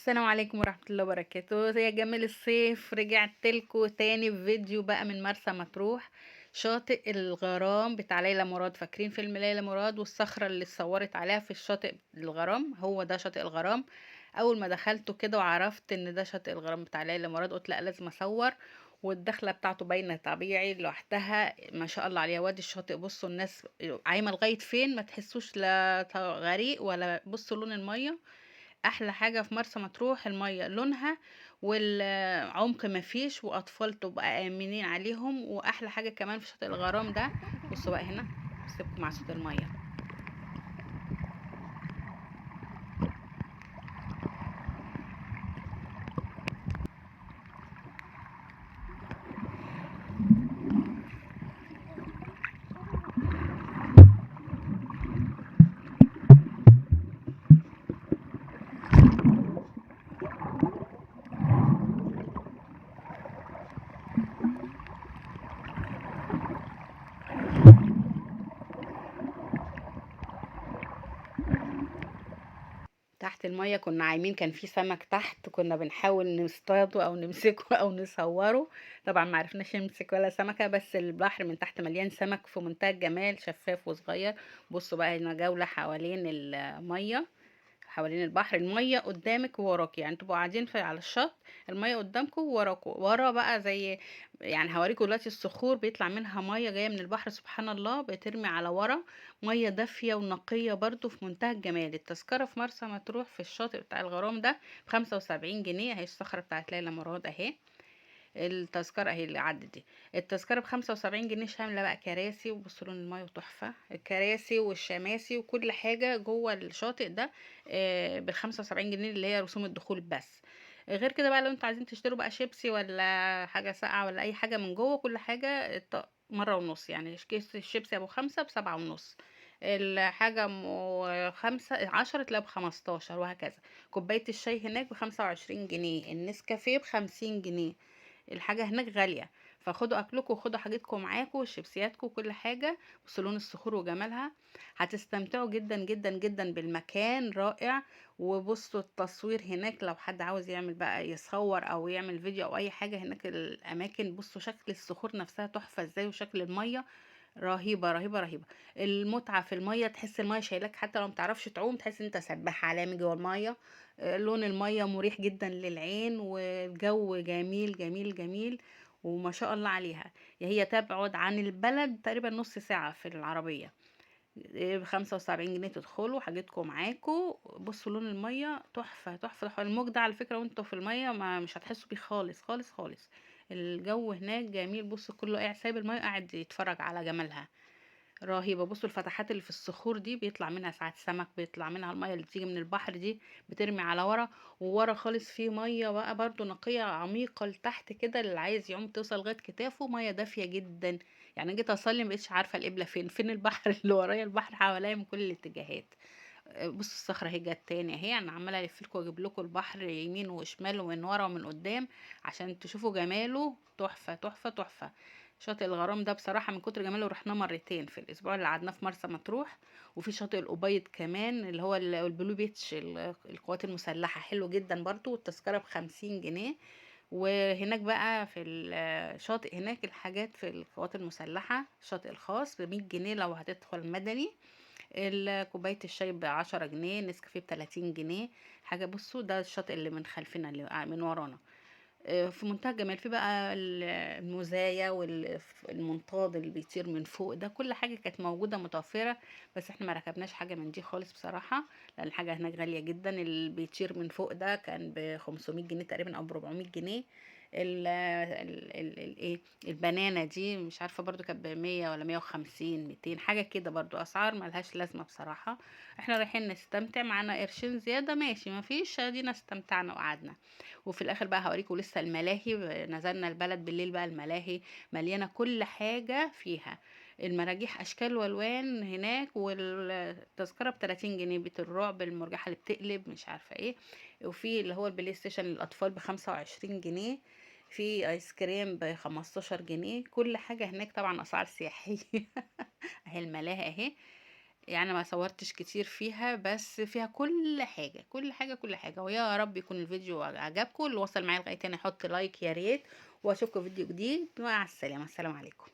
السلام عليكم ورحمة الله وبركاته. يا جميل الصيف، رجعت لكم تاني بفيديو بقى من مرسى مطروح، شاطئ الغرام بتاع ليلى مراد. فاكرين فيلم ليلى مراد والصخرة اللي اتصورت عليها في الشاطئ الغرام؟ هو ده شاطئ الغرام. اول ما دخلته كده وعرفت ان ده شاطئ الغرام بتاع ليلى مراد قلت لا لازم اصور. والدخلة بتاعته باينة طبيعي لوحدها، ما شاء الله عليها. وادي الشاطئ، بصوا الناس عايمة لغاية فين، ما تحسوش لا غريق ولا. بصوا لون المية، احلى حاجة في مرسى مطروح المية لونها والعمق مفيش، واطفال تبقى امنين عليهم. واحلى حاجة كمان في شاطئ الغرام ده، بصوا بقى هنا سيبكم مع صوت المية. تحت المية كنا عايمين، كان في سمك تحت كنا بنحاول نصطاده او نمسكه او نصوره، طبعا ما عرفناش نمسك ولا سمكة، بس البحر من تحت مليان سمك في منتهى الجمال، شفاف وصغير. بصوا بقى هنا جولة حوالين المية، حوالين البحر، المية قدامك ووراك، يعني تبقوا قاعدين على الشط، المية قدامكم ووراكم. ورا بقى زي يعني هوريكم دلوقتي الصخور بيطلع منها مية جاية من البحر، سبحان الله، بترمي على ورا، مية دافية ونقية برضو في منتهى الجمال. التذكرة في مرسى مطروح في الشاطئ بتاع الغرام ده ب75 جنيه، اهي الصخرة بتاعت ليلى مراد اهي، التذكرة اهي اللي عدت دي، التذكرة ب75 جنيه، شاملة بقى كراسي، وبصوا لون المية وتحفة، الكراسي والشماسي وكل حاجة جوه الشاطئ ده، ب75 جنيه اللي هي رسوم الدخول بس. غير كده بقى لو انتوا عايزين تشتروا بقى شيبسي ولا حاجة ساقعة ولا أي حاجة من جوه، كل حاجة مرة ونص، يعني كيس الشيبسي أبو 5 بسبعة ونص، الحاجة 5 10 تلاقيها ب15 وهكذا. كوباية الشاي هناك ب25 جنيه، النسكافيه ب50 جنيه، الحاجة هناك غالية، فخدوا أكلكم وخدوا حاجتكم معاكم وشيبسياتكم وكل حاجة. بصوا لون الصخور وجمالها، هتستمتعوا جدا جدا جدا بالمكان، رائع. وبصوا التصوير هناك لو حد عاوز يعمل بقى يصور أو يعمل فيديو أو أي حاجة هناك الأماكن، بصوا شكل الصخور نفسها تحفة ازاي، وشكل المية رهيبة رهيبة رهيبة. المتعة في المية، تحس المية شايلاك حتى لو متعرفش تعوم، تحس ان انت سباح عالمي جوه المية. لون المية مريح جدا للعين، والجو جميل جميل جميل وما شاء الله عليها. هي تبعد عن البلد تقريبا نص ساعة في العربية، ب75 جنيه تدخلوا حاجتكم معاكم. بصوا لون المية تحفة تحفة تحفة. الموج ده على فكرة وانتوا في المية ما مش هتحسوا بيه خالص خالص خالص، الجو هناك جميل. بصوا كله قاعد سايب المية قاعد يتفرج على جمالها، رهيبة. بصوا الفتحات اللي في الصخور دي بيطلع منها ساعات سمك، بيطلع منها المية اللي بتيجي من البحر دي بترمي على ورا، وورا خالص فيه مية بقى برضو نقية عميقة لتحت كده، اللي عايز يعوم توصل لغاية كتافه، مية دافية جدا. جيت اصلي مبقتش عارفة القبلة فين، فين البحر اللي ورايا، البحر حواليا من كل الاتجاهات. بصوا الصخرة اهي جت تاني اهي، انا عمالة الف لكم واجيب لكم البحر يمين وشمال ومن ورا ومن قدام عشان تشوفوا جماله، تحفة تحفة تحفة. شاطئ الغرام ده بصراحة من كتر جماله رحناه مرتين في الأسبوع اللي قعدناه في مرسى مطروح. وفي شاطئ الأبيض كمان اللي هو البلو بيتش، القوات المسلحة، حلو جدا برضو، والتذكرة ب50 جنيه. وهناك بقى في الشاطئ هناك الحاجات في القوات المسلحة، الشاطئ الخاص بمية جنيه لو هتدخل مدني، كوباية الشاي ب10 جنيه، نسكافيه ب30 جنيه حاجة. بصوا ده الشاطئ اللي من خلفنا اللي من ورانا، في منتهى الجمال. في بقى المزايا والمنطاد اللي بيطير من فوق ده، كل حاجة كانت موجودة متوفرة، بس احنا ما ركبناش حاجة من دي خالص بصراحة، لأن الحاجة هناك غالية جدا. اللي بيطير من فوق ده كان ب500 جنيه تقريبا أو ب400 جنيه. البنانة دي مش عارفة برضو كانت ب100 ولا 150، 200 حاجة كده، برضو أسعار ملهاش لازمة بصراحة. احنا رايحين نستمتع، معانا قرشين زيادة ماشي، مفيش، ادينا استمتعنا وقعدنا. وفي الاخر بقى هوريكم لسه الملاهي، نزلنا البلد بالليل بقى، الملاهي مليانة كل حاجة فيها، المراجيح اشكال والوان هناك، والتذكرة ب30 جنيه، بيت الرعب، المرجحة اللي بتقلب مش عارفة ايه، وفي اللي هو البلاي ستيشن للاطفال ب25 جنيه، في ايس كريم ب15 جنيه، كل حاجة هناك طبعا اسعار سياحية. اهي الملاهي اهي. يعني ما صورتش كتير فيها، بس فيها كل حاجة، كل حاجة، كل حاجة. ويا رب يكون الفيديو عجبكم، اللي وصل معايا لغاية هنا يحط like يا ريت، واشوفكم في فيديو جديد. مع السلامة، السلام عليكم.